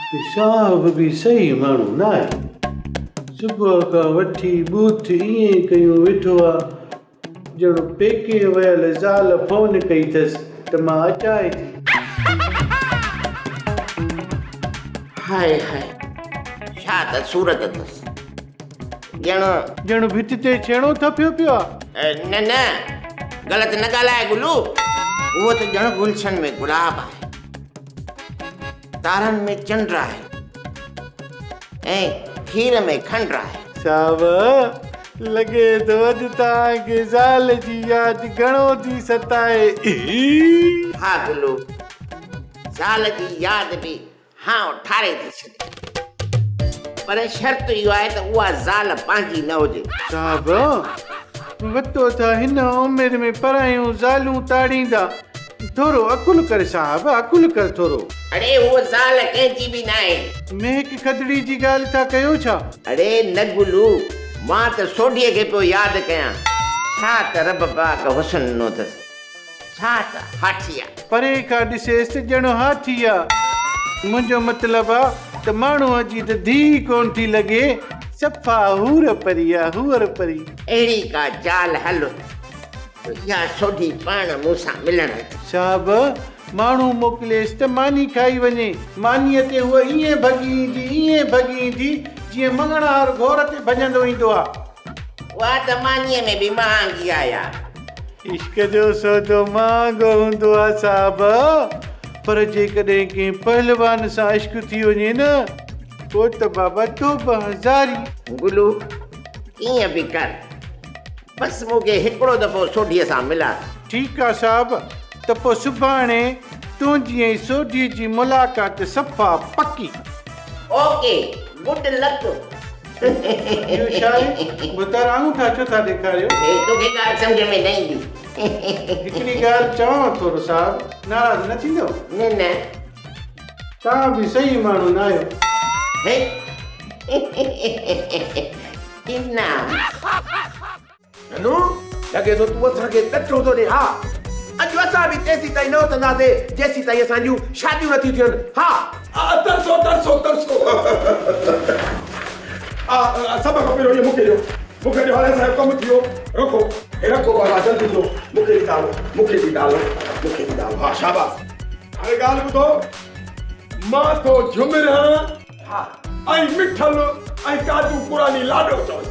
صاحب به صحيح ماڻهو ناهي. صبح کان وٺي ٻوٿ ائين ڪيون ويٺو آ، ڄڻ پيڪي ويل زال فون ڪئي اٿس ته مان اچانء ٿي. هاء هاء، ڇا ته صورت اٿس. ڄڻ. ڄڻ ڀت تي ڇيڻو ٿڦيو پيو آ. نه نه، غلط نه ڳالهاء گلو. هوء ته ڄڻ گلشن ۾ گلاب آهي. تارن ۾ چنڊ آهي ۽ کير ۾ کنڊ آهي. صاحب، لڳي ٿو اڄ توهان کي زال جي ياد گهڻو ٿي ستائي. ها گلو، زال جي ياد به هانء ٺاري ٿي ڇڏي. پر شرط اهو آهي ته اها زال پنهنجي نه هجي. صاحب، وتو ٿا هن عمر ۾ پرايون زالون تاڙيندا. ٿورو عقل ڪر صاحب، عقل ڪر ٿورو. اڙي هوء زال ڪنهن جي به ناهي. مهڪ کدڙي جي ڳالهه ٿا ڪيو ڇا؟ اڙي نه گلو، مان ته سوڍيء کي پيو ياد ڪيان. ڇا ته رب پاڪ حسن ڏنو اٿس. ڇا ته هاٿي آ. پري کان ڏسيس ته ڄڻ هاٿي آ. منهنجو مطلب آ ته ماڻهوء جي ته ڌيء ئي ڪونه ٿي لڳي. صفا حور پري آ، حور پري. اهڙي ڪا چال هل ته اها سوڍي پاڻ مون سان ملڻ اچي. صاحب، ماڻهو موڪليس ته ماني کائي وڃي. مانيء تي هوء ائين ڀڳي ايندي، ائين ڀڳي ايندي، جيئن مڱڻهار گهور تي ڀڄندو ايندو آ. اها ته مانيء ۾ به مهانگي آ يار. عشق جو سودو مهانگو هوندو آ صاحب، پر جيڪڏهن ڪنهن پهلوان سان عشق ٿي وڃي نه، پوء ته بابا توبهه زاري. گلو، ڪيئن به ڪر، بس مون کي هڪڙو دفعو سوڍيء سان ملاء. ٺيڪ آ صاحب، ته پوء سڀاڻي تنهنجي ۽ سوڍيء جي ملاقات صفا پڪي. Okay, good luck. اهو ڇا آهي؟ ڀوتار آڱوٺا ڇو ٿا ڏيکاريو؟ هي توکي ڳالهه سمجهه ۾ نه ايندي. هڪڙي ڳالهه چوانو ٿورو صاحب، ناراض نه ٿيندؤ؟ نه نه. توهان به صحيح ماڻهو ناهيو. هي. ڪنا. ننو، لڳي ٿو تون اسان کي ڏٽو ٿو ڏين. ها، اڄ اسان به تيسيتائين نه اٿنداسين، جيسيتائين اسان جون شاديون نه ٿيون ٿين. ها. ترسو، ترسو، ترسو. سڀ کان پهريون هيء مون کي ڏيو. مون کي ڏيو، هاڻي اسان جو ڪم ٿي ويو. رکو، هي رکو بابا، جلدي ٿيو. مون کي ڏيندا هلو، مون کي ڏيندا هلو، مون کي ڏيندا هلو. ها، شاباس. هاڻي ڳالهه ٻڌو، مان ٿو جهمر هڻان. ها ۽ مٺل ۽ ڪاجو قرآني لاڏو چون.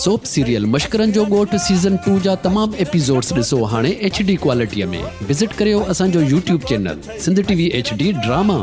سوپ سيريل مشڪرن جو ڳوٺ سيزن ٽو جا تمام ايپيسوڊس ڏسو هاڻي ايڇ ڊي ڪوالٽي ۾ وزٽ ڪريو اسان جو YouTube channel Sindh T V H D drama.